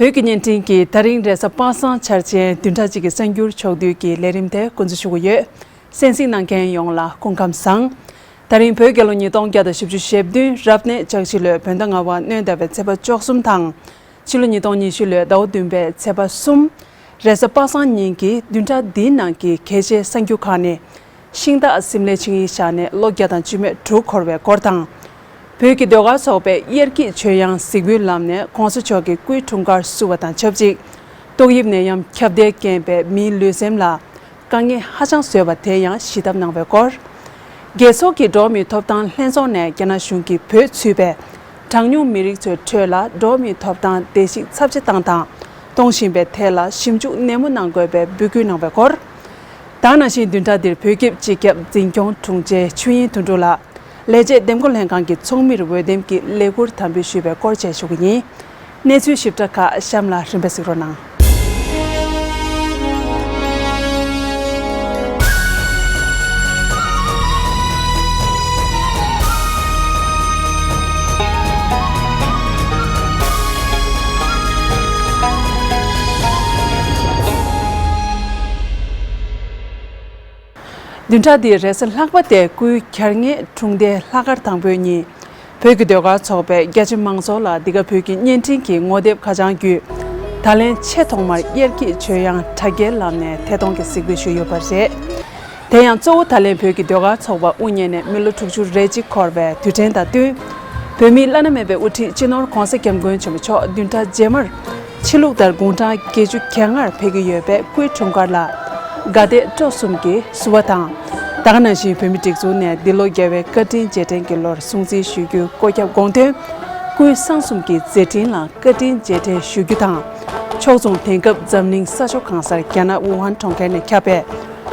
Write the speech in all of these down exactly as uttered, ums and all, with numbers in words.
བོད་ཀྱི་བརྙན་འཕྲིན་གྱིས་ད་རིང་རེས་གཟའ་པ་སངས་འཆར་ཅན་བདུན་ཕྲག་གཅིག་གི་གསར་འགྱུར་ཕྱོགས་བསྡུས་ཀྱི་ལས་རིམ་དེ་འགོ་འཛུགས་ཞུ་གི་ཡོད། གསན་གཟིགས་གནང་མཁན་ཡོངས་ལ་སྐུ་ཁམས་བཟང་། ད་རིང་བོད་རྒྱལ་ལོ་ཉིས་སྟོང་བརྒྱ་དང་བཞི་བཅུ་ཞེ་བདུན་རབ་གནས་ལྕགས་བཞི་ལོའི་བོད་ཟླ་ལྔ་པ་སྣྲོན་ཟླ་བའི་ཚེས་པ་བཅུ་གསུམ་དང་། ཕྱི་ལོ་ཉིས་སྟོང་ཉི་ཤུ་ལོའི་ཟླ་བ་བདུན་པའི་ཚེས་པ་གསུམ། རེས་གཟའ་པ་སངས་ཉིན་གྱི་བདུན་ཕྲག་འདིའི་ནང་གི་གལ་ཆེའི་གསར་འགྱུར་ཁག་ནི། ཤིང་སྟག་གཟིམ་ལས་ཆིངས་ཡིག་བཞག་ནས་ལོ་བརྒྱ་དང་བཅུ་མེད་དྲུག་འཁོར་བའི་སྐོར་དང་། བོད་ཀྱི་ཟློས་གར་ཚོགས་པས་དབྱར་སྐྱིད་ཆོས་དབྱངས་གཟིགས་འབུལ་ལམ་ནས་གོང་ས་མཆོག་གི་སྐུའི་འཁྲུངས་སྐར་བསུ་བ་དང་ཆབས་ཅིག་ཏོག་དབྱིབས་ནད་ཡམས་ཁྱབ་གདལ་རྐྱེན་པས་མིའི་ལུས་སེམས་ལ་དཀའ་ངལ་ཧ་ཅང་བཟོས་པ་དེ་ཡང་ཞི་ཐབས་གནང་བའི་སྐོར། རྒྱལ་ཚོགས་ཀྱི་འགྲོ་བ་མིའི་ཐོབ་ཐང་ལྷན་ཚོགས་ནས་རྒྱ་ནག་གཞུང་གིས་བོད་ཚུད་པའི་གྲངས་ཉུང་མི་རིགས་ཚོའི་ཁྲོད་ལ་འགྲོ་བ་མིའི་ཐོབ་ཐང་བརྡལ་བཤིག་ཚབས་ཆེ་བཏང་དང་གཏོང་བཞིན་པའི་ཐད་ལ་ཞིབ་འཇུག་ནན་མོ་གནང་དགོས་པའི་འབོད་སྐུལ་གནང་བའི་སྐོར། ད་ག་ནང་བཞིན་བདུན་ཕྲག་འདིར་བོད་ཁྱིམ་སྤྱི་ཁྱབ་འཛིན་སྐྱོང་དྲུང་ཆེ་ཆོས་དབྱིངས་དོན་གྲུབ་ལགས་ལས་བྱེད་འདེམས་བསྐོ་ལྷན་ཁང་གི་ཚོགས་མིར་འོས་འདེམས་ཀྱི་ལས་ཁུར་དམ་འབུལ་ཞུས་པའི་སྐོར་བཅས་ཞུ་གི་ཡིན། གནས་ཚུལ་ཞིབ་ཕྲ་ཁག་གཤམ་ལ་རིམ་པས་གཟིགས་རོགས་གནང་། བདུན་ཕྲག་འདིའི་རེས་གཟའ་ལྷག་པ་སྟེ་སྐུའི་གྱར་ངའི་འཁྲུངས་ཟླའི་ལྷག་དཀར་དང་པོའི་ཉིན། བོད་ཀྱི་ཟློས་གར་ཚོགས་པས་རྒྱ་ཆེ་མང་ཚོགས་ལ་འདི་ག་བོད་ཀྱི་བརྙན་འཕྲིན་གྱི་ངོ་དེབ་ཁ་བྱང་བརྒྱུད། ད་ལན་ཆེས་ཐོག་མར་དབྱར་སྐྱིད་ཆོས་དབྱངས་དྲ་རྒྱའི་ལམ་ནས་ཐད་གཏོང་གི་གཟིགས་འབུལ་ཞུས་ཡོད་པ་རེད། དེ་ཡང་གཙོ་བོ་ད་ལན་བོད་ཀྱི་ཟློས་གར་ཚོགས་པ་དབུ་བརྙེས་ནས་མི་ལོ་དྲུག་ཅུ་རེ་གཅིག་འཁོར་བའི་དུས་དྲན་དང་བསྟུན། བོད་མིའི་བླ་ན་མེད་པའི་དབུ་ཁྲིད་སྤྱི་ནོར་༧གོང་ས་༧སྐྱབས་མགོན་ཆེན་པོ་མཆོག་བདུན་ཕྲག་རྗེས་མར། ཕྱི་ལུགས་ལྟར་དགུང་གྲངས་བརྒྱད་ཅུ་གྱ་ལྔར་ཕེབས་ཀྱི་ཡོད་པས་སྐུའི་འཁྲུངས་སྐར་ལ་དགའ་དད་སྤྲོ་གསུམ་གྱིས་བསུ་བ་དང་། ད་ག་ནང་བཞིན་བོད་མིའི་སྒྲིག་འཛུགས་ནས་འདི་ལོ་རྒྱལ་བའི་བཀའ་དྲིན་རྗེས་དྲན་གྱི་ལོར་སྲུང་བརྩི་ཞུ་རྒྱུའི་བཀོད་ཁྱབ་དགོངས་དོན། སྐུའི་གསང་གསུམ་གྱི་མཛད་འཕྲིན་ལ་བཀའ་དྲིན་རྗེས་དྲན་ཞུ་རྒྱུ་དང་། ཕྱོགས་མཚུངས་དེང་སྐབས་འཛམ་གླིང་ས་ཕྱོགས་གང་སར་རྒྱ་ནག་ཝུ་ཧན་གྲོང་ཁྱེར་ནས་ཁྱབ་པའི་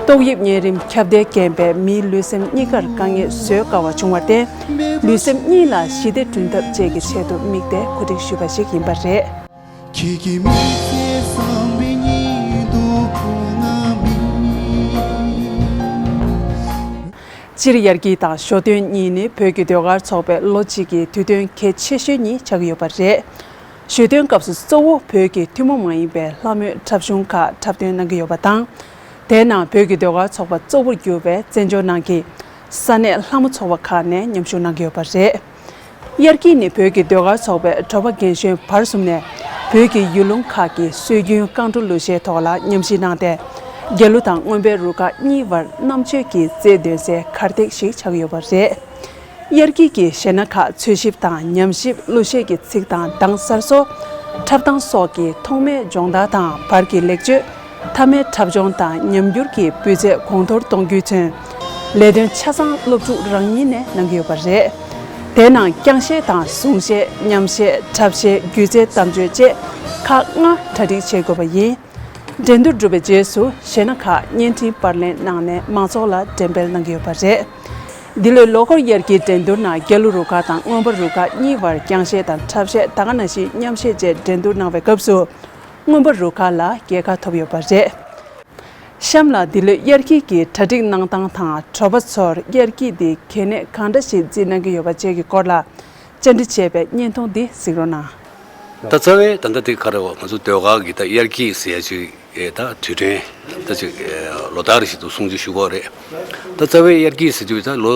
ཏོག་དབྱིབས་གཉན་རིམས་ཁྱབ་གདལ་རྐྱེན་པས་མིའི་ལུས་སེམས་གཉིས་ཀར་དཀའ་ངལ་བཟོད་དཀའ་བ་བྱུང་བར་བརྟེན། ལུས་སེམས་གཉིས་ལ་ཞི་བདེ་བསྐྲུན་ཐབས་བཅས་ཀྱི་ཆེད་དུ་དམིགས་ཏེ་གོ་སྒྲིག་ཞུས་པ་ཞིག་ཡིན་པ་རེད། ཁྱེད་ཀྱི་མི་ཚེ་བསམ་པའི་ཉིད་དུ་ཁོ་ན་མིན། སྤྱིར་དབྱར་སྐྱིད་དང་ཞོ་སྟོན་གཉིས་ནི་བོད་ཀྱི་ཟློས་གར་ཚོགས་པའི་ལོ་གཅིག་གི་དུས་སྟོན་གལ་ཆེ་ཤོས་གཉིས་ཆགས་ཀྱི་ཡོད་པ་རེད། ཞོ་སྟོན་སྐབས་སུ་གཙོ་བོ་བོད་ཀྱི་ཐུན་མོང་མ་ཡིན་པའི་ལྷ་མོའི་འཁྲབ་གཞུང་ཁག་འཁྲབ་སྟོན་གནང་གི་ཡོད་པ་དང་། དེའི་ནང་བོད་ཀྱི་ཟློས་གར་ཚོགས་པ་གཙོ་བོར་གྱུར་པའི་བཙན་བྱོལ་ནང་གི་ས་གནས་ལྷ་མོ་ཚོགས་པ་ཁག་ནས་མཉམ་ཞུགས་གནང་གི་ཡོད་པ་རེད། དབྱར་སྐྱིད་ནི་བོད་ཀྱི་ཟློས་གར་ཚོགས་པའི་དྲོ་པ་རྒན་གཞོན་བར་གསུམ་ནས་བོད་ཀྱི་ཡུལ་ལུང་ཁག་གི་སྲོལ་རྒྱུན་རྐང་བྲོ་གླུ་གཞས་ཐོག་ལ་ཉམས་ཞིབ་གནང་སྟེ། རྒྱ་གླུ་དང་རྔོན་པའི་རུ་ཁག་གཉིས་བར་རྣམ་དཔྱོད་ཀྱི་རྩལ་འདོན་སའི་གར་སྟེགས་ཤིག་ཆགས་ཡོད་པ་རེད། དབྱར་སྐྱིད་ཀྱི་གཞས་སྣ་ཁག་འཚོལ་ཞིབ་དང་ཉམས་ཞིབ། གླུ་གཞས་ཀྱི་ཚིག་དང་གདངས་གསར་བཟོ། འཁྲབ་སྟངས་སོགས་ཀྱི་ཐོག་མའི་སྦྱོང་བརྡར་དང་བར་གྱི་ལེགས་བཅོས། མཐའ་མའི་འཁྲབ་སྦྱོང་དང་ཉམས་འགྱུར་གྱི་སྤུས་ཚད་གོང་མཐོར་གཏོང་རྒྱུས་མཚོན། ལས་དོན་ཆ་ཚང་སློབ་ཕྲུག་རང་ཉིད་ནས་གནང་གི་ཡོད་པ་རེད། དེའི་ནང་རྐྱང་གཞས་དང་གཟུངས་གཞས། མཉམ་གཞས། འཁྲབ་གཞས། སྒྱུ་རྩལ་གཏམ་བརྗོད་བཅས་ཁག་ལྔ་གྲ་སྒྲིག་བྱེད་དགོས་པ་ཡིན། འགྲན་བསྡུར་གྲུབ་པའི་རྗེས་སུ་གཞས་སྣ་ཁག་བརྙན་འཕྲིན་པར་ལེན་གནང་ནས་མང་ཚོགས་ལ་འགྲེམས་སྤེལ་གནང་གི་ཡོད་པ་རེད། འདི་ལོའི་ལོ་འཁོར་དབྱར་སྐྱིད་འགྲན་བསྡུར་ནང་རྒྱ་གླུ་རུ་ཁག་དང་རྔོན་པ་རུ་ཁག་གཉིས་བར་རྐྱང་གཞས་དང་འཁྲབ་གཞས། ད་ག་ནང་བཞིན་མཉམ་གཞས་བཅས་འགྲན་བསྡུར་གནང་བའི་སྐབས་སུ། རྔོན་པ་རུ་ཁག་ལ་རྒྱལ་ཁ་ཐོབ་ཡོད་པ་རེད། གཤམ་ལ་འདི་ལོའི་དབྱར་སྐྱིད་ཀྱི་གྲ་སྒྲིག་གནང་སྟངས་དང་། དྲོ་པ་ཚོར་དབྱར་སྐྱིད་འདི་གལ་གནད་གང་འདྲ་ཞིག་བརྩིས་གནང་གི་ཡོད་པ་བཅས་ཀྱི་སྐོར་ལ་བཅར་འདྲི་བྱས་པའི་བརྙན་ཐུང་འདི་གཟིགས་རོགས་གནང་། ད་རྩ་བའི་ད་ལྟ་དེ་ག་རེ་བ། ང་ཚོ་ཟློས་གར་གྱི་ད་དབྱར་སྐྱིད་ཟེར་ཡ་ཅིག་ད་དུས་དྲན་ད་ཅིག་ལོ་ལྟར་བཞིན་དུ་སྲུང་བརྩི་ཞུ་གི་ཡོད་རེད། ད་རྩ་བའི་དབྱར་སྐྱིད་ཟེར་དུས་ད་ལོ་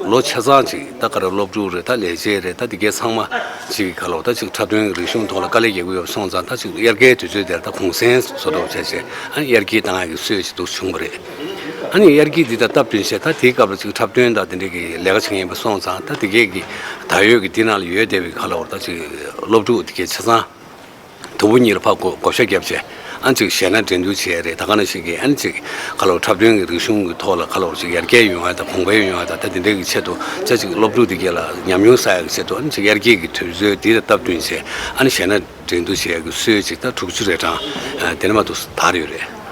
ལོ་ཆ་ཚང་ཅིག་ད་ག་རེ་སློབ་ཕྲུག་རེད། ད་ལས་བྱེད་རེད། ད་དེ་གའི་ཚང་མ་ཅིག་ག་ལོ་ད་ཅིག་འཁྲབ་སྟོན་གྱི་རིག་གཞུང་ཐོག་ལ་དཀའ་ལས་རྒྱག་གི་ཡོད་པ་སོང་ཙང་། ད་ཅིག་དབྱར་ཁའི་དུས་ཚོད་དེར་ད་གུང་སེང་བཟོ་འདྲ་བྱས་བྱས། ཨ་ནི་དབྱར་སྐྱིད་གཏོང་ཡག་གི་སྲོལ་ཅིག་འདུག་བྱུང་བ་རེད། ཨ་ནི་དབྱར་སྐྱིད་འདི་དང་སྟབས་བསྟུན་བྱས། ད་དེའི་སྐབས་ལ་ཅིག་འཁྲབ་སྟོན་དང་དེ་འདྲའི་གི་ལས་ཀ་བྱེད་མཁན་ཡིན་པ་སོང་ཙང་། ད་དེ་གའི་གི་ད་ཡོད་ཀྱི་དེ་ནང་ལ་ཡོད་བསྡད་པའི་ག་ལོ་ད་ཅིག་སློབ་ཕྲུག་དེ་གའི་ཆ་ཚང་དུམ་བུ་གཉིས་ལ་ཕར་བགོ་བགོ་བཤའ་བརྒྱབ་བྱས། ཨ་ནི་ཅིག་གཞས་སྣ་འགྲན་བསྡུར་བྱས་རེད། ད་ག་ནང་བཞིན་གྱི་ཨ་ནི་ཅིག་ག་ལོ་འཁྲབ་སྟོན་གྱི་རིག་གཞུང་གི་ཐོག་ལ་ག་ལོ་ཅིག་ཡར་རྒྱས་ཡོང་ཡ་དང་གོང་འཕེལ་ཡོང་ཡ་དང་། ད་དེ་འདྲའི་གི་ཆེད་དུ་ཅིག་སློབ་ཕྲུག་དེ་གའི་ལ་ཉམས་མྱོང་བསགས་ཡ་གི་ཆེད་དུ། ཨ་ནི་ཅིག་དབྱར་སྐྱིད་ཀྱི་དུས་ཚོད་དེ་དང་སྟབས་བསྟུན་བྱས། ཨ་ནི་གཞས་སྣ་འགྲན་བསྡུར་བྱེད་ཡག་གི་སྲོལ་ཅིག་ད་དྲུག་ཅུ་རེ་གྲངས་དེ་ནས་མ་གཏོགས་དར་ཡོད་རེད།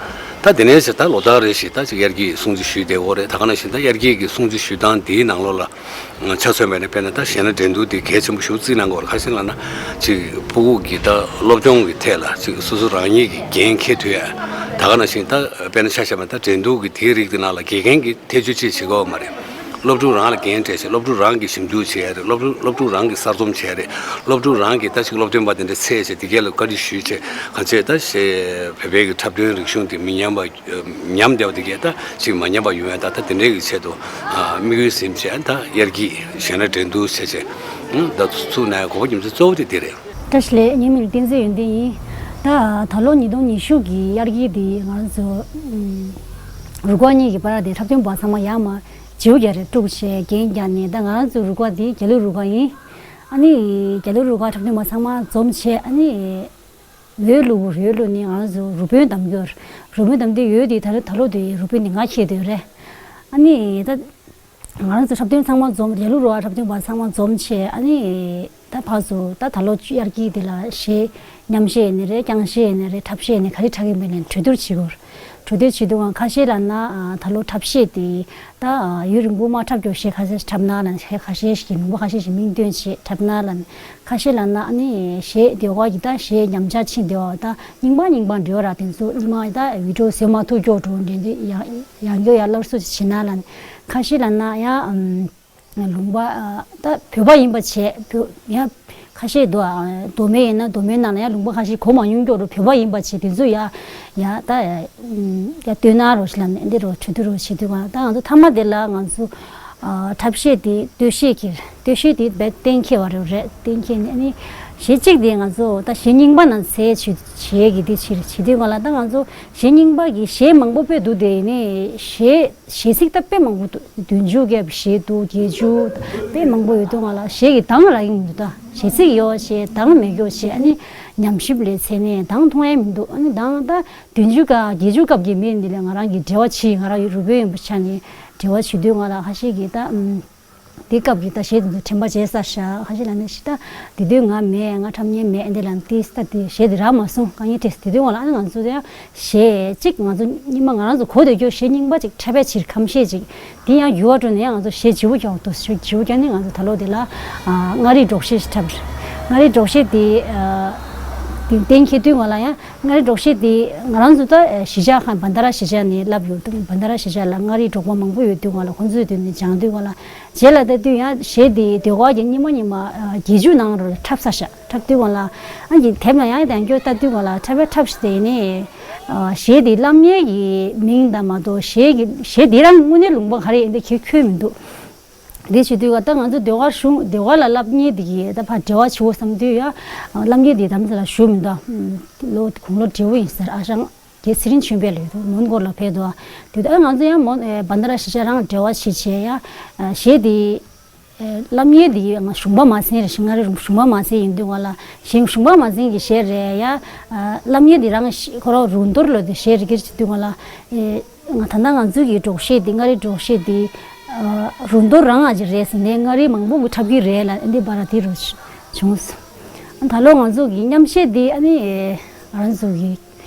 ད་དེ་ནས་བྱས་ད་ལོ་ལྟར་རེ་བཞིན་ད་ཅིག་དབྱར་སྐྱིད་སྲུང་བརྩི་ཞུས་བསྡད་ཡོད་རེད། ད་ག་ནང་བཞིན་ད་དབྱར་སྐྱིད་ཀྱི་སྲུང་བརྩི་ཞུ་སྟངས་འདིའི་ནང་ལོགས་ལ་ཆ་མཚོན་པ་ཡིན་ན། དཔེར་ན་ད་གཞས་སྣ་འགྲན་བསྡུར་འདི་གལ་ཆེན་པོ་ཞེ་པོ་བརྩིས་གནང་གི་ཡོད་རེད། ག་རེ་ཟེར་ལབ་ན་ཅིག་ཕྲུ་གུ་གི་ད་སློབ་སྦྱོང་གི་ཐད་ལ་ཅིག་སོ་སོ་རང་ཉིད་ཀྱི་འགན་འཁྱེར་ཐུབ་ཡ། ད་ག་ནང་བཞིན་ད་དཔེར་ན་ཆ་བཞག་པ་ད་འགྲན་བསྡུར་གྱི་དེའི་རིགས་དེ་ནང་ལ་དགེ་རྒན་གྱིས་ཐེ་བྱུས་ཅིག་བྱེད་ཀྱི་ཡོད་མ་རེད། སློབ་ཕྲུག་རང་ལ་འགན་སྤྲད་བྱས། སློབ་ཕྲུག་རང་གིས་ཞིབ་འཇུག་བྱས་རེད། སློབ་ཕྲུག་སློབ་ཕྲུག་རང་གིས་གསར་རྩོམ་བྱས་རེད། སློབ་ཕྲུག་རང་གིས་ད་ཅིག་སློབ་སྟོན་པ་དེ་འདྲ་འཚོལ་བྱས། དེ་གས་ལ་བཀའ་འདྲི་ཞུས་བྱས། གང་བྱས་ད་ཞེས་བོད་པའི་གི་འཁྲབ་སྟོན་རིག་གཞུང་དེ་མི་ཉམས་པ། ཉམས་བསྡད་པ་དེ་གས་ད་ཅིག་མ་ཉམས་པ་ཡོང་ཡ། ད་ད་དེ་འདྲའི་གི་ཆེད་དུ་དམིགས་ཡུལ་ཟིན་བྱས། ད་དབྱར་སྐྱིད་གཞས་སྣ་འགྲན་བསྡུར་བྱས་བྱས། ད་ཚུགས་ནས་གོ་བ་རྒྱུ་མཚན་གཙོ་བོ་དེ་དེ་རེད། བཀྲ་ཤིས་བདེ་ལེགས། ངའི་མིང་ལ་བསྟན་འཛིན་ཡོན་ཏན་ཡིན། ད་ད་ལོ་ཉིས་སྟོང་ཉི་ཤུ་གི་དབྱར་སྐྱིད་དེ་ང་རང་ཚོ་རུ་ཁག་གཉིས་ཀྱི་བར་དེ་འཁྲབ་སྟོན་པ་ཚང་མ་ཡར་མར་བརྗེ་པོ་རྒྱག་རེས་དཀྲུགས་བྱས་འགན་བརྒྱབ་ནས། ད་ང་རང་ཚོ་རུ་ཁག་དེ་རྒྱ་ལོ་རུ་ཁག་ཡིན། ཨ་ནི་རྒྱ་ལོ་རུ་ཁག་འཁྲབ་སྟོན་པ་ཚང་མ་འཛོམས་བྱས། ཨ་ནི་འོས་བླུགས། འོས་བླུགས་ནས་ང་རང་ཚོ་རུ་དཔོན་གདམ་རྒྱུ། རུ་དཔོན་གདམ་དུས་འོས་དེ་ད་ད་ལོ་དེ་རུ་དཔོན་དེ་ང་འཁྱེར་བསྡད་རེད། ཨ་ནི་ད། ང་རང་ཚོ་འཁྲབ་སྟོན་ཚང་མ་འཛོམས། རྒྱ་ལོ་རུ་ཁག་འཁྲབ་སྟོན་པ་ཚང་མ་འཛོམས་བྱས། ཨ་ནི་ད་ཕར་ཚུར་ད་ད་ལོ་དབྱར་སྐྱིད་དེ་ལ་གཞས་མཉམ་གཞས་ཡིན་ནའི་རེད། རྐྱང་གཞས་ཡིན་ནའི་རེད། འཁྲབ་གཞས་ཡིན་ནའི་ག་རེ་འཁྲབ་ཀྱི་མིན་ནའི་གྲོས་བསྡུར་བྱེད་དགོས། གྲོས་བསྡུར་བྱེད་དུས་ང་ཁ་ཤས་ལབ་ན་ད་ལོ་འཁྲབ་གཞས་དེ་ད་ཡུན་རིང་པོ་མ་འཁྲབ་རྒྱུ་གཞས་ཁ་ཤས་འཁྲབ་ན་ལབ། གཞས་ཁ་ཤས་ཤིག་མང་པོ་ཁ་ཤས་ཤིག་མིང་བཏོན་བྱས་འཁྲབ་ན་ལབ། ཁ་ཤས་ལབ་ན་ཨ་ནི་གཞས་སྡེ་བ་གི་ད་གཞས་ཉམས་ཆག་ཕྱིན་བསྡད་པ། ད་རྙིང་པ་རྙིང་པ་འདྲ་བོ་ར། དེ་ཚོ་རྙིང་པ་ད་བི་ཌི་ཡོ་བཟོས་མ་ཐུབ་སྐྱོ་འགྲོ་འདྲ་འདི་ཡང་ཡང་སྐྱོ་ཡང་སླར་གསོ་བྱེད་ན་ལ། ཁ་ཤས་ལབ་ན་ཡང་ལུང་པ་ད་བོད་པ་ཡིན་པ་བྱས། བོད་ཡང་ཁ་ཤས་འདུག་ཨ། མདོ་སྨད་ཡིན་ན་མདོ་སྨད་ནང་ལ་ཡང་ལུང་པ་ཁ་ཤས་གོ་མ་མྱོང་སྐྱོ་འགྲོ། བོད་པ་ཡིན་པ་བྱས། དེ་ཚོ་ཡང་ཡང་ད་ཡང་སྟོན་ན་རོགས་ཞེས་ལབ་ནས་འདི་རོགས་གྲོས་བསྡུར་རོགས་བྱེད་དུས་ག་ད་ང་ཚོ་མཐའ་མ་དེ་ལ་ང་ཚོ། འཁྲབ་གཞས་དེ་སྟོད་གཞས་ཀྱི་སྟོད་གཞས་དེ་རྦད་གཏན་འཁེལ་བ་རེད། རེད། གཏན་འཁེལ་ནས་ཨ་ནི་གཞས་གཅིག་དེ་ང་ཚོ་ད་གཞས་རྙིང་པ་ནང་ཚུད་བྱེད་བྱེད་ཀྱི་དེ་ཕྱིར་བྱེད་དུས་ག་ལ། ད་ང་ཚོ་གཞས་རྙིང་པ་གི་གཞས་མང་པོ་དཔེ་འདུག་དེ་ནས་གཞས་གཞས་ཚིག་ད་དཔེ་མང་པོ་འདུག་བདུན་ཅུ་བརྒལ་བ་གཞས་འདུག་བརྒྱད་ཅུ་དཔེ་མང་པོ་ཡོད་དུས་ག་ལ། གཞས་ཀྱི་གདངས་རག་གི་མི་འདུག་ད་གཞས་ཚིག་ཡོད་བྱས་གདངས་མེད་སྐྱོ་བྱས། ཨ་ནི་ཉམས་ཞིབ་ལས་ཚད་ནས་གདངས་མཐོང་ཡ་མི་འདུག་ཨ་ནི་གདངས་ད། བདུན་ཅུ་ག་བརྒྱད་ཅུ་སྐབས་ཀྱི་མི་འདི་ལ་ང་རང་གིས་འབྲེལ་བ་བྱེད། ང་རང་རུ་དཔོན་ཡིན་པའི་ཆ་ནས་འབྲེལ་བ་བྱེད་དུས་ག་ལ་ཁ་ཤས་ཀྱིས་ད་ཨམ། དེ་སྐབས་ཀྱི་ད་གཞས་དེ་ཚོ་དྲན་པ་བརྗེད་ཚར་ཤག་ཁ་ཤས་ལབ་ནས་ཤི་ད་དེ་དུས་ང་མེད། ང་འཁྲབ་མཁན་མེད། འདི་ལ་ཏིས་ད་དེ་གཞས་དེ་རག་མ་སོང་། དཀའ་ངལ་འཕྲད་སོང་། དེ་དུས་ག་ལ་ཨ་ནི་ང་ཚོ་ཡང་གཞས་གཅིག་ང་ཚོ་རྙིང་མ་ང་རང་ཚོ་གོ་བསྡད་རྒྱུ་གཞས་རྙིང་པ་ཅིག་འཁྲབ་པའི་ཕྱིར་ཁམས་གཞས་ཅིག་དེ་ཡང་འགྱུར་བ་འགྲོ་ནས་ཡང་ང་ཚོ་གཞས་བརྗེ་པོ་རྒྱག་འདུག་གཞས་བརྗེ་པོ་རྒྱག་ནས་ང་ཚོ་ད་ལོ་དེ་ལ་ཨ། མངའ་རིས་འབྲོག་གཞས་ཤིག་འཁྲབ། མངའ་རིས་འབྲོག་གཞས་དེ་ཨ། དེ་གཏན་འཁེལ་དུས་ག་ལ་ཡང་མངའ་རིས་འབྲོག་གཞས་དེ་ང་རང་ཚོ་ད་གཞིས་ཆགས་ཁག་བན་ད་ར་གཞིས་ཆགས་ནས་བསླབས་ཡོད་འདུག་བན་ད་ར་གཞིས་ཆགས་ལ་མངའ་རིས་འབྲོག་པ་མང་པོ་ཡོད་དུས་ག་ལ་ཁོང་ཚོའི་དུས་ནས་སྦྱང་དུས་ག་ལ། རྗེས་ལ་ལྟ་དུས་ཡང་གཞས་དེ་ཟློས་གར་གྱི་རྙིང་མ་རྙིང་མ་ཨ། བརྒྱད་ཅུ་ནང་རུ་འཁྲབ་ཚར་ཤག་འཁྲབ་དུས་ག་ལ་ཨ་ནི་དེབ་ནང་ཡང་དེང་སྐྱོར་ལྟ་དུས་ག་ལ་འཁྲབ་པའི་འཁྲབ་ཤི་དེ་ནས་ཨ། གཞས་དེ་བསླབ་མཁན་གྱི་མིང་དང་མ་གཏོགས་གཞས་ཀྱི་གཞས་དེ་རང་དངོས་གནས་ལུང་པ་ག་རེ་ཡིན་དེ་གལ་འཁྱོལ་མི་འདུག་དེ་བྱེད་དུས་ག་ད་ང་ཚོ་ཟློས་གར་གཞུང་ཟློས་གར་ལ་བསླབ་མཁན་དེ་གིས་ད་ཕར་འབྲེལ་བ་བྱེད་དགོས་བསམ་དུས་ཡ། བསླབ་མཁན་དེ་དམ་ཚིག་ལ་བཞུགས་མི་འདུག་ལོ་དགུང་ལོ་བགྲེས་པོ་ཡིན་ཟེར། ཨ་ཞང་རྒན་ཚེ་རིང་ཆོས་འཕེལ་ལགས་མོན་གྷོ་ལ་ཕེབས་འདུག་དེ་དུས་ང་ཚོ་ཡང་མོན་བན་ད་ར་གཞིས་ཆགས་རང་འབྲེལ་བ་བྱེད་བྱས་ཡ། གཞས་དེ་བསླབ་མཁན་དེ་ང་གཞུང་པ་མ་ཟིན་རེད། ཤིང་ང་རེ་རུང་གཞུང་པ་མ་ཟིན་ཡིན་དུས་ག་ལ་གཞས་གཞུང་པ་མ་ཟིན་གྱི་གཞས་རེད་ཡ། བསླབ་མཁན་དེ་རང་ཁོ་རང་རུ་མདོར་ལོ་དེ་གཞས་རེ་སྐྱེར་བྱེད་དུས་ག་ལ། ང་ད་ལྟ་ང་ཚོ་གི་འབྲོག་གཞས་འདི་མངའ་རིས་འབྲོག་གཞས་འདི་རུ་མདོ་རང་ཨ་ཅིག་རེད་ཟེར་ནས་མངའ་རིས་མང་པོ་གི་འཁྲབ་ཀྱི་རེད་ལ་འདི་བར་དེ་རུ་བྱུང་སོང་། ད་ལོ་ང་ཚོ་གི་མཉམ་གཞས་འདི་ཨ་ནི་ང་རང་ཚོ་གི་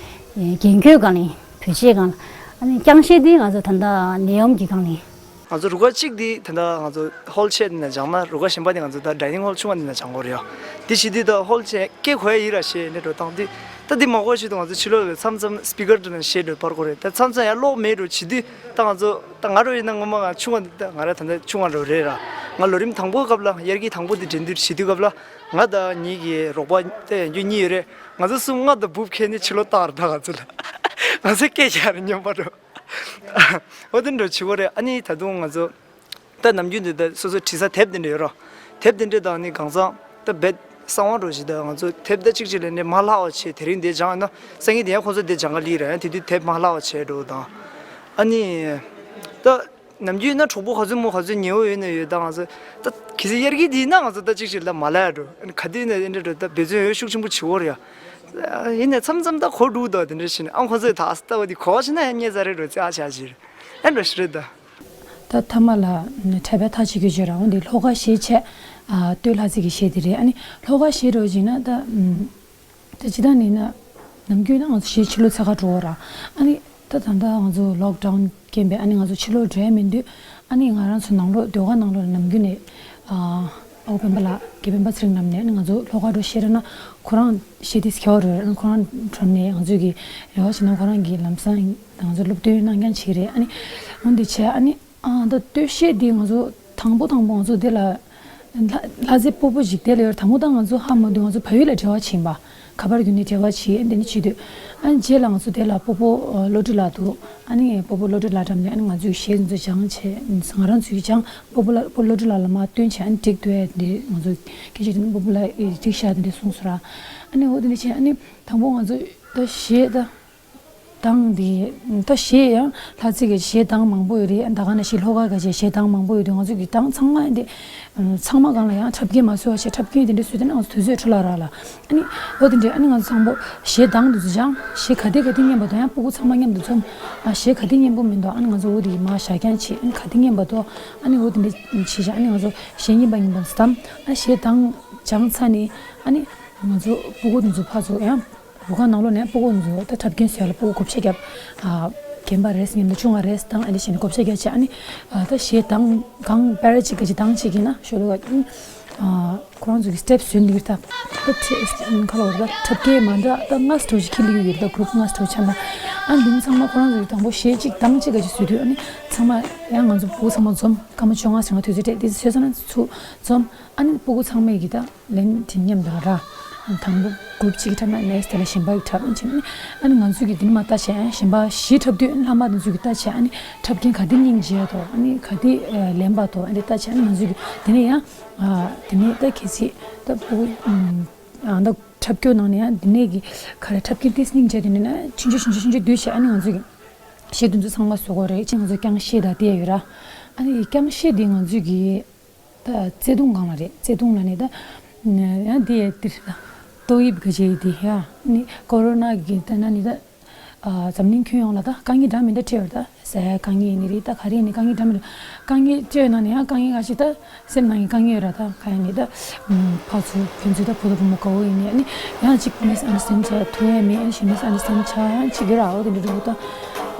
རྒྱན་གོས་སྒང་ལ་བོད་ཆས་སྒང་ལ་ཨ་ནི་རྐྱང་གཞས་འདི་ང་ཚོ་ད་ལྟ་ནད་ཡམས་ཀྱི་སྒང་ལ། ང་ཚོ་རུ་ཁག་གཅིག་འདི་ད་ལྟ་ང་ཚོ་ཧོལ་ཆེ་འདི་ན་སྦྱངས་ན་རུ་ཁག་གཞན་པ་འདི་ང་ཚོ་ད་ཌའི་ནིང་ཧོལ་ཆུང་བ་འདི་ན་སྦྱང་དགོས་རེད་ཡ། འདི་བྱེད་དུས་ད་ཧོལ་ཆེ་སྐད་གོ་ཡ་ཡིན་ར་ཞེས་ནས་འགྲོ་སྟངས་འདི་ད་འདི་མ་གོ་ཞིག་ཏུ་ང་ཚོ་ཕྱི་ལོགས་ལ་མཚམས་མཚམས་སྤི་ཀར་འདི་ན་གཞས་འགྲོ་སྤར་དགོས་རེད། ད་མཚམས་མཚམས་ཡ་གློག་མེད་འགྲོ་བྱེད་དུས་ད་ང་ཚོ་ད་ང་རུ་ཡིན་ན་ངོ་མ་ང་ཆུང་བ་འདི་ད་ང་ར་ད་ལྟ་ཆུང་བ་འགྲོ་རེད་ར། ང་ལོ་རིམ་དང་པོ་སྐབས་ལ་དབྱར་སྐྱིད་དང་པོ་འདི་འགྲན་བསྡུར་བྱེད་དུས་སྐབས་ལ་ང་ད་ཉིད་ཀྱི་རོགས་པ་ད་ཡང་རྒྱུ་གཉིས་ཡོད་རེད། ང་ཚོ་གསུམ་ལྔ་དང་འབུབ་ཁྱེར་ནས་ཕྱི་ལོགས་བཏང་ར། ད་ང་ཚོ་ལ་ང་ཚོ་སྐད་རྒྱག་རེ་སྙོམས་པ་འགྲོ། འོ་དེ་འདྲ་བྱེད་དགོས་རེད། ཨ་ནི་ད་དུང་ང་ཚོ་ད་ནམ་རྒྱུན་དུ་ད་སོ་སོ་བྲིས་ས་དེབ་དེ་འདྲ་ཡོད་ར། དེབ་དེ་འདྲ་དང་ནི་གང་ཚང་ད་རྦད་གསང་བ་འགྲོ་བཞིན་ད་ང་ཚོ་དེབ་ད་གཅིག་གཅིག་ལས་ནས་མ་ལྷག་པ་བྱས་དེ་རིང་འདི་སྦྱངས་ཡོད་ན་སང་ཉིན་དེ་ཡང་ཁོང་ཚོ་འདི་སྦྱང་ག་སླེབས་ར། ཡང་དེ་དུས་དེབ་མ་ལྷག་པ་བྱས་འགྲོ་དང་། ཨ་ནི་ད་ནམ་རྒྱུན་ཡིན་ན་གྲོགས་པོ་ག་ཚོད་མོ་ག་ཚོད་ཉེ་བོ་ཡོད་ན་ཡོད་ད་ང་ཚོ་ད་གལ་སྲིད་དབྱར་སྐྱིད་འདི་ཡིན་ན་ང་ཚོ་ད་གཅིག་གཅིག་ལ་མ་ལྷག་འགྲོ། ཨ་ནི་ག་དུས་ཡིན་ན་ཡིན་འདྲ་འགྲོ་ད་འབད་བརྩོན་ཡོད་ཤུགས་ཆེན་པོ་བྱེད་དགོས་རེད་ཡ། ཡིན་ནས་མཚམས་མཚམས་ད་གོ་འགྲོ་ད་དེ་འདྲ་བྱས་ནས་ཨ་ཁོ་ཚོས་ད་ཨ་ས་ལྟ་བ་འདི་གོ་བ་ཞིག་ན་ཡང་རྙེད་ཚར་རེད་འགྲོ་ཙི་ཨ་ཆ་ཞིག་རེད། ཨ་འགྲོ་ཞིག་རེད་ད། ད་ཐ་མ་ལ་འཁྲབ་པའི་ཐག་གཅོད་རྒྱུ་བརྗོད་རང་འོང་དེ་ལྷོ་ཁ་གཞས་བྱས། ཨ་སྟོད་ལྷ་རྩེ་གི་གཞས་དེ་རེད། ཨ་ནི་ལྷོ་ཁ་གཞས་འགྲོ་བྱས་ན་ད་ཨམ། ད་ཇི་ལྟར་ནི་ན་ནམ་རྒྱུན་ན་ང་ཚོ་གཞས་ཕྱི་ལོགས་འཚོལ་ག་འགྲོ་བ་ར། ཨ་ནི་ད་ད་ལྟ་ང་ཚོ་ལོག་ཌའུན་རྐྱེན་པས་ཨ་ནི་ང་ཚོ་ཕྱི་ལོགས་འགྲོ་ཡ་མི་འདུག་ཨ་ནི་ང་རང་ཚོ་ནང་ལོགས་ཟློས་གར་ནང་ལོགས་ལ་ནམ་རྒྱུན་ནས་ཨ་ཨོ་སྤེན་པ་ལགས་དགེ་སྤེན་པ་ཚེ་རིང་རྣམ་ནས་ཨ་ནི་ང་ཚོ་ལྷོ་ཁ་འགྲོ་ཤེས་ར་ན་ཁོ་རང་གཞས་དེ་སྐྱོར་རེད། ཨ་ནི་ཁོ་རང་གྲོམ་ནས་ང་ཚོ་གི་རེ་བ་བྱས་ན་ཁོ་རང་གི་ལམ་སང་ང་ཚོ་སློབ་སྟོན་གནང་མཁན་ཞིག་རེད། ཨ་ནི་འོན་ཏེ་བྱས་ཨ་ནི། ཨ་ད་སྟོད་གཞས་འདི་ང་ཚོ་དང་པོ་དང་པོ་ང་ཚོ་དེ་ལ་ལྷ་ལྷ་རྩེ་སྤོ་བོ་ཞིག་དེ་ལ་ཡོད་རེད། དང་པོ་ད་ང་ཚོ་ཧ་མ་དུས་ང་ཚོ་བལ་ཡུལ་ལ་འབྲེལ་བ་བྱིན་པ། ཁ་པར་བརྒྱུད་ནས་འབྲེལ་བ་བྱེད་འདི་ནི་བྱེད་དུས། ཨ་ནི་རྗེས་ལ་ང་ཚོ་དེ་ལ་སྤོ་བོ་བློ་གྲོས་ལགས་འདུག་ཨ་ནི་སྤོ་བོ་བློ་གྲོས་ལགས་འགྲམ་ནས་ཨ་ནི་ང་ཚོའི་གཞས་ཚོ་སྦྱངས་བྱས་ང་རང་ཚོའི་སྦྱངས་སྤོ་བོ་ལ་སྤོ་བློ་གྲོས་ལགས་ལ་མར་སྟོན་བྱས། ཨ་ནི་འགྲིག་འདུག་ཨེ་འདི་ང་ཚོ་སྐད་ཆ་དྲིས་ན་སྤོ་བོ་ལགས་འགྲིག་ཤག་འདི་འདྲ་གསུངས་སོང་ར། ཨ་ནི་འོ་དེ་འདྲ་བྱས་ཨ་ནི་དང་པོ་ང་ཚོ་ད་གཞས་ད། གདངས་འདི། ད་གཞས་ཡང་ལྷ་རྩེ་གི་གཞས་གདངས་མང་པོ་ཡོད་རེད། ད་ག་ནང་བཞིན་ལྷོ་ཁ་གི་གཞས་གདངས་མང་པོ་ཡོད་དུས་ང་ཚོ་གི་གདངས་ཚང་མ་འདི་ཚང་མ་སྒང་ལ་ཡང་འཁྲབ་མཁན་མ་བཟོས་པ་བྱས། འཁྲབ་མཁན་དེ་འདྲ་བཟོས་དེ་ནི་ང་ཚོ་དུས་ཚོད་འཕྲོ་བརླག་རག་ལ། ཨ་ནི་འོ་དེ་འདྲས་ཨ་ནི་ང་ཚོ་ཚང་པོ་གཞས་གདངས་འདི་ཚོ་སྦྱངས། གཞས་ག་དེ་ག་དེ་སྙན་པ་དང་ཡང་སྤུ་གུ་ཚང་མ་མཉམ་དུ་འཛོམས། ཨ་གཞས་ག་དེ་སྙན་པོ་མིན་འདུག་ཨ་ནི་ང་ཚོ་འོ་དེ་གི་མར་བཞག་རྐྱང་བྱས། ཨ་ནི་ག་དེ་སྙན་པ་འདུག་ཨ་ནི་འོ་དེ་འདྲས་བྱས་བྱས་ཨ་ནི་ང་ཚོ་གཞས་སྙན་པ་སྙན་པ་བསྡམས། ཨ་གཞས་གདངས་སྦྱངས་ཚར་ནས་ཨ་ནི་ང་ཚོ་སྤུ་གུ་འདི་ཚོ་ཕར་ཚུར་ཡང་རུ་ཁག་ནང་ལོགས་ནས་སྤུ་གུ་ཚོ་ད་འཁྲབ་མཁན་བཟོས་ལ་སྤུ་གུ་བགོ་བཤའ་བརྒྱབ། ཨ་རྒན་པ་རེས་མཉམ་དུ་ཆུང་བ་རེས་དང་ཨ་ནི་བྱས་ནས་བགོ་བཤའ་བརྒྱབ་བྱས། ཨ་ནི་ཨ་ད་གཞས་གདངས་གང་པེ་ར་གཅིག་ག་གཅིག་གདངས་བྱེད་ཀྱི་ན་ཤོ་ལོ་ག་ཨ་ཁོ་རང་ཚོ་གི་སི་ཊེབ་བཟོས་འདུག་ད། ད་ཁྲི་ཁ་ལོ་ད་འཁྲབ་མཁན་མ་འདྲ་ད་ལྔ་སོ་ཞིག་ཁྱེར་ལེ་ཡོད་ད། གུ་རུབ་ལྔ་སོ་ཆ་ན་ཨ་ནི་འདི་ཚང་མ་ཁོ་རང་ཚོ་གི་དང་པོ་གཞས་གཅིག་གདངས་གཅིག་ག་གཅིག་བཟོས་དུས་ཨ་ནི་ཚང་མ་ཡང་ང་ཚོ་སྤུ་གུ་ཚང་མ་འཛོམས། སྐར་མ་བཅོ་ལྔ་ཞིག་ང་དུས་ཚོད་སྤྲད་དེ་བཟོས་ཚར་ན་ཚུར་འཛོམས། ཨ་ནི་སྤུ་གུ་ཚང་མས་ཀྱི་ད་ལན་དེ་མཉམ་དུ་ར། དང་པོ་གུ་རུབ་གཅིག་གིས་འཁྲབ་ན་ནེག་སི་ཊི་དེ་ལ་གཞན་པ་གིས་འཁྲབ་ཨ་ནི་བྱས་ནས་ཨ་ནི་ང་ཚོས་ཀྱི་དེ་ནི་མ་ལྟ་བྱས། གཞན་པ་བཞི་འཁྲབ་དུས་ཨ་ནི་ལྷག་མ་དེ་ཚོས་ཀྱི་ལྟ་བྱས། ཨ་ནི་འཁྲབ་མཁན་ག་དེ་སྙིང་རྗེ་འདུག་ཨ་ནི་ག་དེ་ལན་པ་འདུག་ཨ་ནི་ལྟ་བྱས། ཨ་ནི་ང་ཚོས་ཀྱི་དེ་ནས་ཡང་དེ་ནས་ད་གལ་སྲིད་ད་སྤུ་གུ་ད་འཁྲབ་སྐྱོར་ནང་ནས་ཡང་དེ་ནས་ཀྱི་ག་རེ་འཁྲབ་མཁན་དེ་སྙིང་རྗེ་དེ་ནས་ན་ཆུང་ཆུང་ཆུང་ཆུང་ཆུང་དུས་བྱས། ཨ་ནི་ང་ཚོས་ཀྱི་གཞས་དེ་ཚོ་ཚང་མ་བཟོ་དགོས་རེད། ཅི་ང་ཚོ་རྐྱང་གཞས་ད་དེ་ཡོད་ར། ཨ་ནི་རྐྱང་གཞས་དེ་ང་ཚོས་ཀྱི་ད་བརྩེ་དུང་སྒང་ལ་རེད། བརྩེ་དུང་ལ་ནི་ད་ཡང་དེ་ཡ་དེ་རེད་ད། ཏོག་དབྱིབས་ག་ཅེ་དེ་ཡ་ནི་ཀོ་རོ་ན་གི་ད་ན་ནི་ད་འཛམ་གླིང་ཁྱོན་ཡོངས་ལ་ད་དཀའ་ངལ་འདྲ་མི་འདྲ་འཕྲད་ཡོད་རེད་ད། ཟས་དཀའ་ངལ་ཡིན་ནི་རེད། ད་ག་རེ་ཡིན་ནི་དཀའ་ངལ་འདྲ་མི་འདྲ་དཀའ་ངལ་འཕྲད་ཡོད་ན་ནི་ཡང་དཀའ་ངལ་ག་ཅེ་ད། སེམས་ནང་གི་དཀའ་ངལ་ར་ད་ག་ཡ་ནི་ད། ཕར་ཚུར་ཕན་ཚུན་ད་བུ་དང་བུ་མོ་དགའ་བོ་ཡིན་ནི་ཨ་ནི་ཡང་གཅིག་མིས་ཨན་ཌར་སི་ཊེན་ཌ་བྱ་ཐུབ་ཡ་མེད། ཨ་ནི་གཞན་མིས་ཨན་ཌར་སི་ཊེན་ཌ་བྱ་ཡང་གཅིག་གི་ར་འོ་དེ་འདྲ་འགྲོ་གི་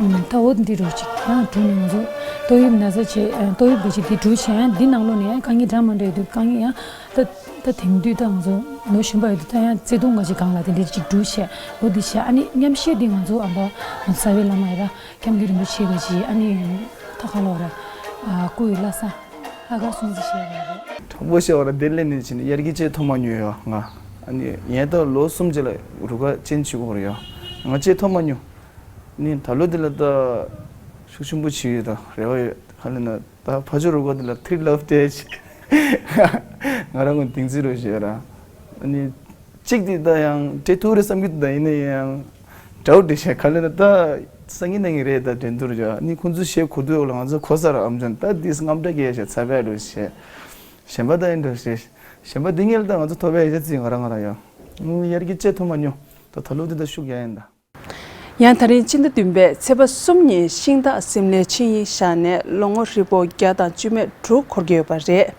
ད། ད་འོ་དེ་འདྲ་འགྲོ་གཅིག་ཡང་འགྲོ་ནི་ང་ཚོ་ཏོག་དབྱིབས་ན་ཚ་བྱས་ཏོག་དབྱིབས་འགའ་ཞིག་དེ་འགྲོ་བྱས་ཡང་འདི་ནང་ལོགས་ནས་ཡང་དཀའ་ངལ་འདྲ་མི་འདྲ་ཡོད་དུས་དཀའ་ངལ་ཡང་ད་ད་དེང་དུས་ད་ང་ཚོ་ལོ་གཞོན་པ་ཡོད་དུས་ད་ཡང་བརྩེ་དུང་འགའ་ཞིག་སྒང་ལ་དེ་འདྲ་གཅིག་འགྲོ་བྱས་འོ་དེ་བྱས། ཨ་ནི་མཉམ་གཞས་འདི་ང་ཚོ་ཨ་ཕ་ང་ཚོ་རྩ་བའི་བླ་མ་ཡ་ར་སྐྱབས་མགོན་རིན་པོ་ཆེ་འགའ་ཞིག་ཨ་ནི་ད་ག་ལོ་ར་སྐུ་ཡི་བླ་གཟའ། ལྷག་དཀར་སྲུང་བརྩི་ཞེས་པ་རེད། དྲང་པོ་བཤད་པ་ན་དེ་སླེབས་ནས་ཕྱིན་ནས་དབྱར་གྱི་ལྕེ་ཐོག་མ་ཉོས་ཡོད་ང་། ཨ་ནི་ངས་ད་ལོ་གསུམ་རྗེས་ལ་རུ་ཁག་ཅན་བྱེད་དགོས་རེད་ཡ། ང་ལྕེ་ཐོག་མ་ཉོ། ནི་ད་ལོ་འདི་ལ་ད་ཤུགས་ཆེན་པོ་བྱེད་ཡོད་ད་རེ་བ་ཡོད། ག་ལ་ན་ད་ཕ་ཇོ་རུ་ཁག་འདི་ལ་ཐིག་ལབ་སྟེ་ང་རང་ངོ་དིང་ཙི་རུ་བྱེད་ར། ཨ་ནི། གཅིག་དེ་ད་ཡང་སྤྲད་ཐུབ་རེད་བསམ་གྱི་འདུག་ད་ཡིན་ན་ཡང་འདྲ་བོ་འདྲ་བྱས་ག་ལེ་ན་ད་སང་ཉིན་གནངས་ཉིན་རེད་ད་འགྲན་བསྡུར་བྱ། ནི་ཁོང་ཚོའི་གཞས་གོ་དུས་ལ་ང་ཚོ་གོ་ས་ར་ཨམ་ཅོན་ད་དེས་རྔམ་སྐྲག་གི་ཡ་བྱས་ཚ་བས་འགྲོ་བྱས། གཞན་པ་ད་ཡིན་འགྲོ་བྱས། གཞན་པ་འདི་ངེད་ལ་ད་ང་ཚོ་ཐོབ་པའི་ཡ་བྱས་ཚིག་ང་རང་ང་རང་ཡ། ངུ་དབྱར་གྱི་ལྕེ་ཐོག་མ་ཉོ། ད་ད་ལོ་འདི་ད་ཤུགས་ཡ་ཡིན་ད། ཡང་ད་རིང་སྤྱི་ཟླ་བདུན་པའི་ཚེས་པ་གསུམ་ཉིན་ཤིང་སྟག་སིམ་ལའི་ཆིངས་ཡིག་བཞག་ནས་ལོ་ངོ་ཧྲིལ་པོ་བརྒྱ་དང་བཅུ་མེད་དྲུག་འཁོར་གྱི་ཡོད་པ་རེད།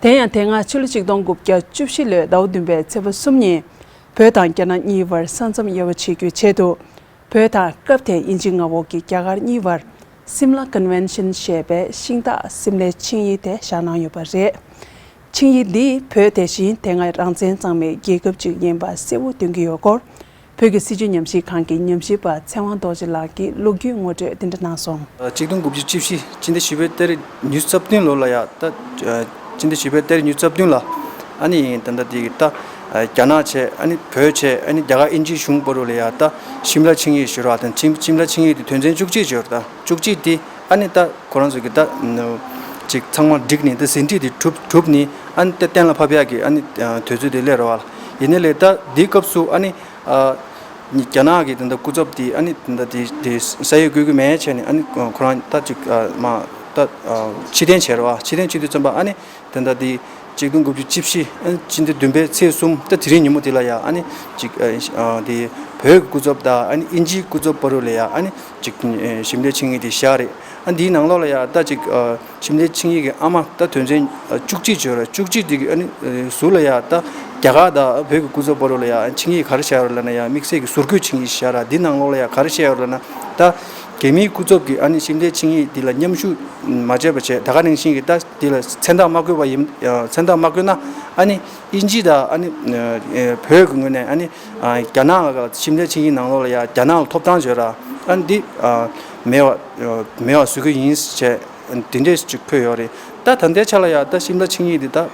དེ་ཡང་དེ་སྔ་ཕྱི་ལོ་ཆིག་སྟོང་དགུ་བརྒྱ་བཅུ་བཞི་ལོའི་ཟླ་བ་བདུན་པའི་ཚེས་པ་གསུམ་ཉིན་བོད་དང་རྒྱ་ནག་གཉིས་བར་ས་མཚམས་དབྱེ་བ་ཕྱེ་རྒྱུའི་ཆེད་དུ། བོད་དང་སྐབས་དེའི་དབྱིན་ཇི་མངའ་འོག་གི་རྒྱ་གར་གཉིས་བར་སིམ་ལ་ཀོན་ཝེན་ཤན་ཞེས་པའི་ཤིང་སྟག་སིམ་ལའི་ཆིངས་ཡིག་དེ་བཞག་གནང་ཡོད་པ་རེད། ཆིངས་ཡིག་འདིས་བོད་དེ་བཞིན་དེ་སྔའི་རང་བཙན་གཙང་མའི་རྒྱལ་ཁབ་ཅིག་ཡིན་པ་གསལ་བོ་སྟོན་གྱི་ཡོད་སྐོར། བོད་ཀྱི་སྲིད་བྱུས་ཉམས་ཞིབ་ཁང་གི་ཉམས་ཞིབ་པ་ཚེ་དབང་རྡོ་རྗེ་ལགས་ཀྱིས་ལོ་རྒྱུས་ངོ་སྤྲོད་འདི་འདྲ་གནང་སོང་། ཆིག་སྟོང་དགུ་བརྒྱ་བཅུ་བཞི་སྤྱི་ཟླ་བཞི་པའི་ཏ་རིག་ཉི་ཤུ་རྩ་བདུན་ལོ་ལ་ཡ་ད། སྤྱི་ཟླ་བཞི་པའི་ཏ་རིག་ཉི་ཤུ་རྩ་བདུན་ལ། ཨ་ནི་ད་ལྟ་དེ་ད། རྒྱ་ནག་བྱས་ཨ་ནི་བོད་བྱས་ཨ་ནི་རྒྱ་གར་དབྱིན་ཇིའི་གཞུང་བར་ལ་ཡ་ད་ཤིམ་ལ་ཆིངས་ཡིག་ཞུ་ར་དང་ཤིམ་ཤིམ་ལ་ཆིངས་ཡིག་དེ་དོན་ཚན་བཅུ་གཅིག་ཡོད་རེད་ད། བཅུ་གཅིག་དེ་ཨ་ནི་ད་ཁོ་རང་ཚོ་གི་ད། ཅིག་ཚང་མ་བསྒྲིགས་ནས་ད་ཟིན་བྲིས་དེ་གྲུབ་གྲུབ་ནས་ཨ་ནི་ད་གཏན་ལ་ཕབ་ཡག་གི་ཨ་ནི་དུས་ཚོད་དེ་སླེབས་རེད་བ། ཡིན་ནའི་ལས་ད་དེའི་སྐབས་སུ་ཨ་ནི། རྒྱ་ནག་གི་དེ་འདྲ་སྐུ་ཚབ་དེ་ཨ་ནི་དེ་འདྲ་དེ་དེ་ས་ཡོད་དགོས་ཀྱི་མེད་བྱས་ནས་ཨ་ནི་ཁོ་རང་ད་ཅིག་མ་ད་ཕྱིར་འཐེན་བྱས་རེད་བ། ཕྱིར་འཐེན་བྱེད་དུས་ཙམ་པ་ཨ་ནི་དེ་འདྲ་དེ་ཆིག་སྟོང་དགུ་བརྒྱ་བཅུ་བཞི་ཨ་ནི་སྤྱི་ཟླ་བདུན་པའི་ཚེས་གསུམ་ད་དེ་རིང་ཉིན་མོ་དེ་ལ་ཡ་ཨ་ནི་ཅིག་དེ་བོད་ཀྱི་སྐུ་ཚབ་དང་ཨ་ནི་དབྱིན་ཇིའི་སྐུ་ཚབ་བར་ལ་ཡ་ཨ་ནི་ཅིག་ཤིམ་ལའི་ཆིངས་ཡིག་དེ་བཞག་རེད། ཨ་འདིའི་ནང་ལོགས་ལ་ཡ་ད་ཅིག་ཤིམ་ལའི་ཆིངས་ཡིག་གི་ཨ་མ་ད་དོན་ཚན་བཅུ་གཅིག་བརྗོད་ར། བཅུ་གཅིག་དེ་གི་ཨ་ནི་ཟུར་ལ་ཡ་ད་རྒྱ་གར་དང་བོད་ཀྱི་སྐུ་ཚབ་བར་ལ་ཡ་ཆིངས་ཡིག་ག་རེ་བཞག་ཡོད་ལབ་ན་ཡ་དམིགས་བསལ་གྱི་ཟུར་བཀོད་ཆིངས་ཡིག་བཞག་ར། འདི་ནང་ལོགས་ལ་ཡ་ག་རེ་བཞག་ཡོད་ལབ་ན་ད་རྒྱ་མིའི་སྐུ་ཚབ་ཀྱིས་ཨ་ནི་ཤིམ་ལའི་ཆིངས་ཡིག་འདི་ལ་མཉམ་ཞུགས་མ་བྱས་པ་བྱས་ད་ག་ནང་བཞིན་གྱི་ད་འདི་ལ་མཚན་རྟགས་མ་བཀོད་པ་ཡིན། མཚན་རྟགས་མ་བཀོད་ན་ཨ་ནི་དབྱིན་ཇི་དང་ཨ་ནི་བོད་ཀྱི་ངོས་ནས་ཨ་ནི་རྒྱ་ནག་ལ་ཤིམ་ལའི་ཆིངས་ཡིག་ནང་ལོགས་ལ་ཡ་རྒྱ་ནག་ལ་ཐོབ་ཐང་བརྗོད་ར། ཨ་ནི་འདི་མེད་པ་མེད་པ་བཟོ་གི་ཡིན་བྱས། དེ་འདྲས་ཅིག་འཁོད་ཡོད་རེད། ད་ད་ལྟའི་ཆ་ལ་ཡ་ད་ཤིམ་ལ་ཆིངས་ཡིག་འདི་ད་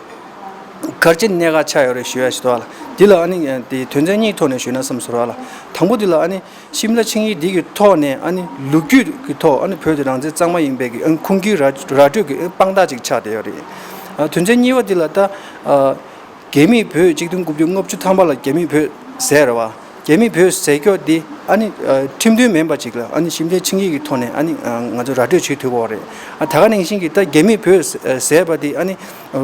ག་རེ་བྱས་གནད་འགག་ཆགས་ཡོད་རེད་ཞུ་ཡ་ཞིག་འདུག་ཨ་ལ། འདི་ལ་ཨ་ནི་དེ་དོན་ཚན་གཉིས་ཐོག་ནས་ཞུས་ན་བསམ་སོང་ར་ལ། དང་པོ་འདི་ལ་ཨ་ནི་ཤིམ་ལ་ཆིངས་ཡིག་འདི་གི་ཐོག་ནས་ཨ་ནི་ལོ་རྒྱུས་ཀྱི་ཐོག་ཨ་ནི་བོད་དེ་རང་བཙན་གཙང་མ་ཡིན་པའི་གི་ཨ་ནི་ཁུངས་སྐྱེལ་ར་ར་སྤྲོད་ཀྱི་ཨ་ནི་དཔང་རྟགས་ཅིག་ཆགས་བསྡད་ཡོད་རེད། ཨ་དོན་ཚན་གཉིས་པ་འདི་ལ་ད་ཨ་རྒྱ་མིས་བོད་ཆིག་སྟོང་དགུ་བརྒྱ་ལྔ་བཅུ་ཐམ་པ་ལ་རྒྱ་མིས་བོད་ཟས་རེད་བ། རྒྱ་མིས་བོད་ཟས་སྐྱོ་འདི་ཨ་ནི་ཨ་ཁྲིམས་མཐུན་མིན་པ་ཅིག་ལ་ཨ་ནི་ཤིམ་ལའི་ཆིངས་ཡིག་གི་ཐོག་ནས་ཨ་ནི་ཨ་ང་ཚོ་ར་སྤྲོད་བྱེད་ཐུབ་ཀྱི་ཡོད་རེད། ཨ་ད་ག་ནང་བཞིན་གྱི་ད་རྒྱ་མིས་བོད་ཟས་པ་འདི་ཨ་ནི་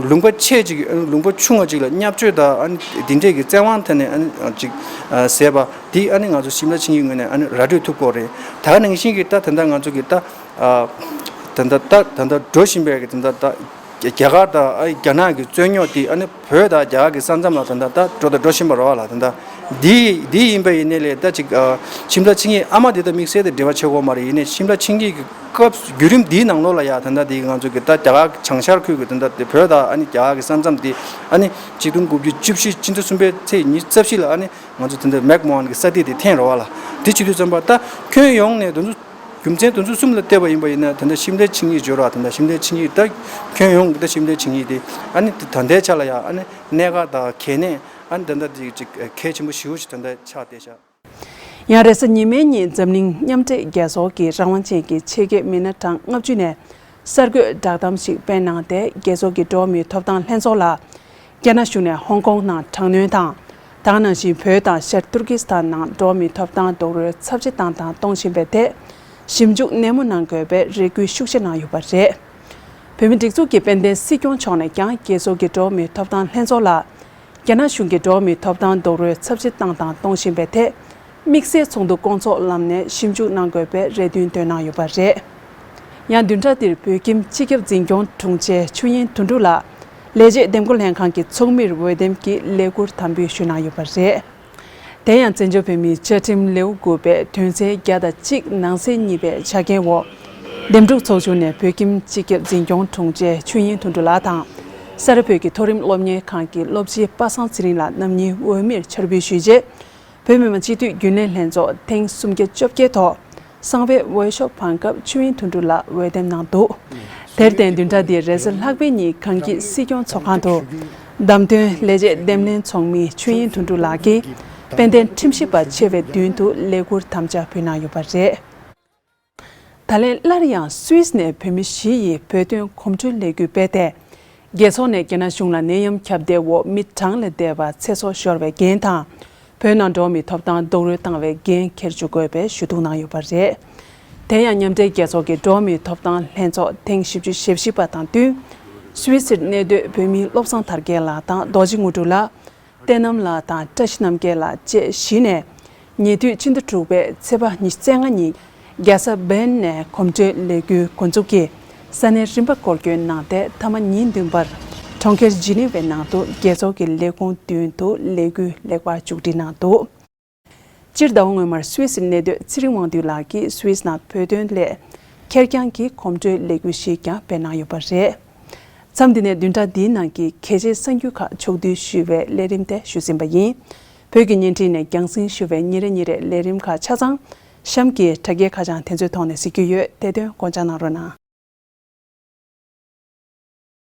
ལུང་པ་ཆེ་ཅིག་ལུང་པ་ཆུང་བ་ཅིག་ལ་བརྙས་བཅོས་དང་ཨ་ནི་འདི་འདྲས་ཀྱི་བཙན་དབང་ཐོག་ནས་ཨ་ནི་ཅིག་ཟས་པ་འདི་ཨ་ནི་ང་ཚོ་ཤིམ་ལ་ཆིངས་ཡིག་ངོས་ནས་ཨ་ནི་ར་སྤྲོད་ཐུབ་ཀྱི་ཡོད་རེད། ད་ག་ནང་བཞིན་གྱི་ད་ད་ལྟ་ང་ཚོ་གི་ད་ད་ལྟ་ད་ད་ལྟ་འགྲོ་བཞིན་པའི་གི་ད་ལྟ་ད། རྒྱ་གར་དང་ཨ་རྒྱ་ནག་གི་རྩོད་རྙོག་དེ་ཨ་ནི་བོད་དང་རྒྱ་གར་གྱི་ས་མཚམས་ལ་ད་ལྟ་ད་འགྲོ་དང་འགྲོ་བཞིན་པ་རེད་བ་ལ། ད་ལྟ་འདི་འདི་ཡིན་པ་ཡིན་ནའི་ལས་ད་ཅིག་ཨ་ཤིམ་ལ་ཆིངས་ཡིག་ཨ་མ་དེ་དང་དམིགས་བསལ་དུ་འབྲེལ་བ་ཆགས་ཀྱི་ཡོད་མ་རེད། ཡིན་ནའི་ཤིམ་ལ་ཆིངས་ཡིག་གི་སྐབས་བརྒྱུད་རིམ་འདིའི་ནང་ལོགས་ལ་ཡ་ད་ལྟ་འདི་ང་ཚོ་གི་ད་རྒྱ་གར་བྱང་ཤར་ཁུལ་གྱི་ད་ལྟ་དེ་བོད་དང་ཨ་ནི་རྒྱ་གར་གྱི་ས་མཚམས་དེ་ཨ་ནི་ཆིག་སྟོང་དགུ་བརྒྱ་བཅུ་བཞི་ཕྱི་ཟླ་གསུམ་པའི་ཚེས་ཉི་ཤུ་རྩ་བཞི་ལ་ཨ་ནི་ང་ཚོ་ད་ལྟ་མེག་མོ་ཧན་གྱི་ས་ཐིག་དེ་འཐེན་རེད་བ་ལ། དེ་བྱེད་དུས་ཙམ་པ་ད་ཁྱོན་ཡོངས་ནས་དེ་ཚོ་རྒྱུ་མཚན་དེ་ཚོ་གསུམ་ལ་བལྟས་པ་ཡིན་པ་ཡིན་ན་ད་ལྟ་ཤིམ་ལའི་ཆིངས་ཡིག་སྦྱོར་བ་ད་ལྟ་ཤིམ་ལའི་ཆིངས་ཡིག་ད་ཁྱོན་ཡོངས་ཀྱི་ད་ཤིམ་ལའི་ཆིངས་ཡིག་དེ་ཨ་ནི་ད་ལྟའི་ཆ་ལ་ཡ་ཨ་ནི་གནད་འགག་དང་གལ་གནད་ཨ་ནི་ད་ལྟ་དེ་ཅིག་གལ་ཆེན་པོ་ཞེ་པོ་ཞིག་ད་ལྟ་ཆགས་བསྡད་ཤག་ཡང་རེས་གཟའ་ཉི་མའི་ཉིན་འཛམ་གླིང་མཉམ་འབྲེལ་རྒྱལ་ཚོགས་ཀྱི་རང་དབང་ཅན་གྱི་ཆེད་མཁས་མི་སྣ་གྲངས་ལྔ་བཅུ་ནས་གསར་འགོད་བསྒྲགས་གཏམ་ཞིག་སྤེལ་གནང་སྟེ། རྒྱལ་ཚོགས་ཀྱི་འགྲོ་བ་མིའི་ཐོབ་ཐང་ལྷན་ཚོགས་ལ་རྒྱ་ནག་གཞུང་ནས་ཧོང་ཀོང་ནང་དྲག་གནོན་དང་། ད་ག་ནང་བཞིན་བོད་དང་ཤར་ཏུར་ཀི་སི་ཐན་ནང་འགྲོ་བ་མིའི་ཐོབ་ཐང་རྡོག་རོལ་ཚབས་ཆེ་བཏང་དང་གཏོང་བཞིན་པའི་ཐད་ཞིབ་འཇུག་ནན་མོ་གནང་དགོས་པའི་རེ་སྐུལ་ཤུགས་ཆེ་གནང་ཡོད་པ་རེད། བོད་མིའི་སྒྲིག་འཛུགས་ཀྱི་དཔལ་ལྡན་སྲིད་སྐྱོང་མཆོག་ནས་ཀྱང་རྒྱལ་ཚོགས་ཀྱི་འགྲོ་བ་མིའི་ཐོབ་ཐང་ལྷན་ཚོགས་ལ་རྒྱ་ནག་གཞུང་གིས་འགྲོ་བ་མིའི་ཐོབ་ཐང་རྡོག་རོལ་ཚབས་ཆེ་བཏང་དང་གཏོང་བཞིན་པའི་ཐད། དམིགས་བསལ་ཚོགས་འདུ་སྐོང་ཚོགས་ལམ་ནས་ཞིབ་འཇུག་གནང་དགོས་པའི་རེ་འདུན་བཏོན་གནང་ཡོད་པ་རེད། ཡང་བདུན་ཕྲག་འདིར་བོད་ཁྱིམ་སྤྱི་ཁྱབ་འཛིན་སྐྱོང་དྲུང་ཆེ་ཆོས་དབྱིངས་དོན་གྲུབ་ལགས་ལས་བྱེད་འདེམས་བསྐོ་ལྷན་ཁང་གི་ཚོགས་མིར་འོས་འདེམས་ཀྱི་ལས་འཁུར་དམ་འབུལ་ཞུས་གནང་ཡོད་པ་རེད། དེ་ཡང་བཙན་བྱོལ་བོད་མིའི་བཅའ་ཁྲིམས་ལེའུ་དགུ་པའི་དོན་ཚན་བརྒྱ་དང་གཅིག་ནང་གསེས་གཉིས་པའི་ཆ་རྐྱེན་འོག་འདེམས་སྒྲུག་ཚོགས་ཆུང་ནས་བོད་ཁྱིམ་སྤྱི་ཁྱབ་འཛིན་སྐྱོང་དྲུང་ཆེ་ཆོས་དབྱིངས་དོན་གྲུབ་ལགས་དང་། ས་རཱ་བོད་ཀྱི་མཐོ་རིམ་སློབ་གཉེར་ཁང་གི་སློབ་སྤྱི་པ་སངས་ཚེ་རིང་ལགས་རྣམ་གཉིས་འོས་མིར་ཆེད་ཕུལ་ཞུས་རྗེས། བོད་མི་མང་སྤྱི་འཐུས་རྒྱུན་ལས་ལྷན་ཚོགས་ཐེངས་སུམ་བརྒྱ་བཅོ་བརྒྱད་ཐོག་གསང་བའི་འོས་ཤོག་འཕང་སྐབས་ཆོས་དབྱིངས་དོན་གྲུབ་ལགས་འོས་འདེམས་གནང་འདུག་དེར་བརྟེན་བདུན་ཕྲག་འདིའི་རེས་གཟའ་ལྷག་པའི་ཉིན་གངས་སྐྱིད་སྲིད་སྐྱོང་ཚོགས་ཁང་དུ་བདམས་ཐོན་ལས་བྱེད་འདེམས་ལྷན་ཚོགས་མི་ཆོས་དབྱིངས་དོན་གྲུབ་ལགས་ཀྱིས་དཔལ་ལྡན་ཁྲིམས་ཞིབ་པ་ཆེ་བའི་མདུན་དུ་ལས་འཁུར་དམ་བཅའ་ཕུལ་གནང་ཡོད་པ་རེད། ད་ལན་སླར་ཡང་སུད་སི་ནས་བོད་མི་བཞི་ཡིས་བོད་དོན་གོམ་བགྲོད་ལས་འགུལ་སྤེལ་ཏེ། རྒྱལ་ཚོགས་ནས་རྒྱ་ནག་གཞུང་ལ་ནད་ཡམས་ཁྱབ་གདལ་འོག་མི་གྲངས་ལས་འདས་པ་ཚེ་སྲོག་ཤོར་བའི་འགན་དང་། བོད་ནང་འགྲོ་བ་མིའི་ཐོབ་ཐང་རྡོག་རོལ་བཏང་བའི་འགན་འཁྱེར་འཇུག་དགོས་པའི་ཞུ་གཏུག་གནང་ཡོད་པ་རེད། དེ་ཡང་མཉམ་འབྲེལ་རྒྱལ་ཚོགས་ཀྱི་འགྲོ་བ་མིའི་ཐོབ་ཐང་ལྷན་ཚོགས་ཐེངས་བཞི་བཅུ་ཞེ་བཞི་པ་དང་བསྟུན། སུད་སིར་གནས་སྡོད་བོད་མི་བློ་བཟང་དར་རྒྱས་ལགས་དང་རྡོ་རྗེ་དངོས་གྲུབ་ལགས། བསྟན་རྣམ་ལགས་དང་བཀྲ་ཤིས་རྣམ་རྒྱལ་ལགས་བཅས་བཞི་ནས། ཉེ་དུས་ཕྱི་ཟླ་དྲུག་པའི་ཚེས་པ་ཉི་ཤུ་རྩ་ལྔ་ཉིན། རྒྱལ་ས་བྷེན་ནས་གོམ་བགྲོད་ལས་འགུལ་འགོ་འཛུགས་ཀྱིས་ས་གནས་རིམ་པ་སྐོར་སྐྱོད་གནང་སྟེ། མཐའ་མ་ཉིན་བདུན་པར་གྲོང་ཁྱེར་ཇི་ནི་ཝའི་ནང་དུ་རྒྱལ་ཚོགས་ཀྱི་ལས་ཁུངས་མདུན་དུ་ལས་འགུལ་ལེགས་པར་མཇུག་སྒྲིལ་གནང་འདུག་སྤྱིར་ཟླ་བ་སྔོན་མར་སུད་སིར་གནས་སྡོད་ཚེ་རིང་དབང་འདུས་ལགས་ཀྱིས་སུད་སི་ནང་བོད་དོན་སླད་ཁེར་རྐྱང་གི་གོམ་བགྲོད་ལས་འགུལ་ཞིག་ཀྱང་སྤེལ་གནང་ཡོད་པ་རེད། མཚམས་འདི་ནས་བདུན་ཕྲག་འདིའི་ནང་གི་གལ་ཆེའི་གསར་འགྱུར་ཁག་ཕྱོགས་བསྡུས་ཞུས་པའི་ལས་རིམ་དེ་ཞུས་ཟིན་པ་ཡིན། བོད་ཀྱི་བརྙན་འཕྲིན་ནས་རྒྱང་སྲིང་ཞུ་བའི་ཉིན་རེ་ཉིན་རེའི་ལས་རིམ་ཁག་ཆ་ཚང་གཤམ་གྱི་དྲ་རྒྱའི་ཁ་བྱང་དེ་ཚོའི་ཐོག་ནས་གཟིགས་རྒྱུ་ཡོད། དེ་དོན་སྐོང་འཆར་གནང་རོགས་གནང་།